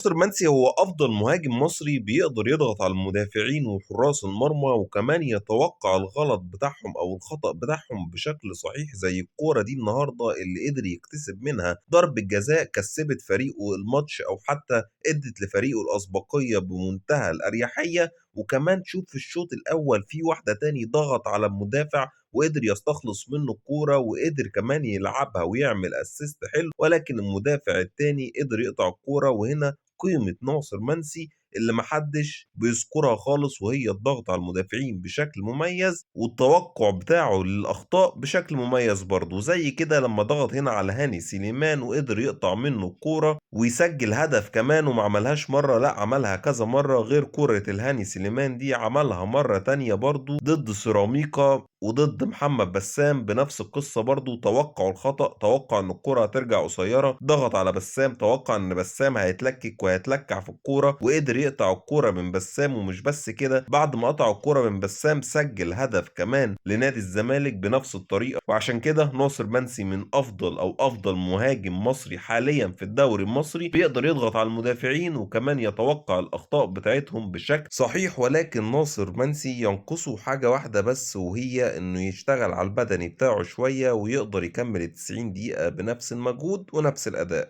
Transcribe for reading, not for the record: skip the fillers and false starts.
ناصر منسي هو أفضل مهاجم مصري بيقدر يضغط على المدافعين وحراس المرمى، وكمان يتوقع الغلط بتاعهم أو الخطأ بتاعهم بشكل صحيح، زي الكورة دي النهاردة اللي قدر يكتسب منها ضربة جزاء كسبت فريقه الماتش أو حتى ادت لفريقه الأسبقية بمنتهى الأريحية. وكمان شوف في الشوط الأول في واحدة تاني ضغط على المدافع وقدر يستخلص منه الكورة وقدر كمان يلعبها ويعمل assist حلو، ولكن المدافع التاني قدر يقطع الكورة. وهنا قيمة ناصر منسي اللي محدش بيذكرها خالص، وهي الضغط على المدافعين بشكل مميز والتوقع بتاعه للأخطاء بشكل مميز برضه، زي كده لما ضغط هنا على هاني سليمان وقدر يقطع منه الكورة ويسجل هدف كمان، وما عملهاش مرة، لا عملها كذا مرة، غير كورة الهاني سليمان دي عملها مرة تانية برضه ضد سيراميكا وضد محمد بسام بنفس القصة برضو. توقعوا الخطأ، توقع ان الكرة هترجع قصيرة، ضغط على بسام، توقع ان بسام هيتلكك وهيتلكع في الكورة وقدر يقطع الكورة من بسام. ومش بس كده، بعد ما قطع الكورة من بسام سجل هدف كمان لنادي الزمالك بنفس الطريقة. وعشان كده ناصر منسي من افضل او افضل مهاجم مصري حاليا في الدوري المصري، بيقدر يضغط على المدافعين وكمان يتوقع الاخطاء بتاعتهم بشكل صحيح. ولكن ناصر منسي ينقصه حاجة واحدة بس، وهي انه يشتغل على البدني بتاعه شوية ويقدر يكمل ال90 دقيقة بنفس المجهود ونفس الأداء.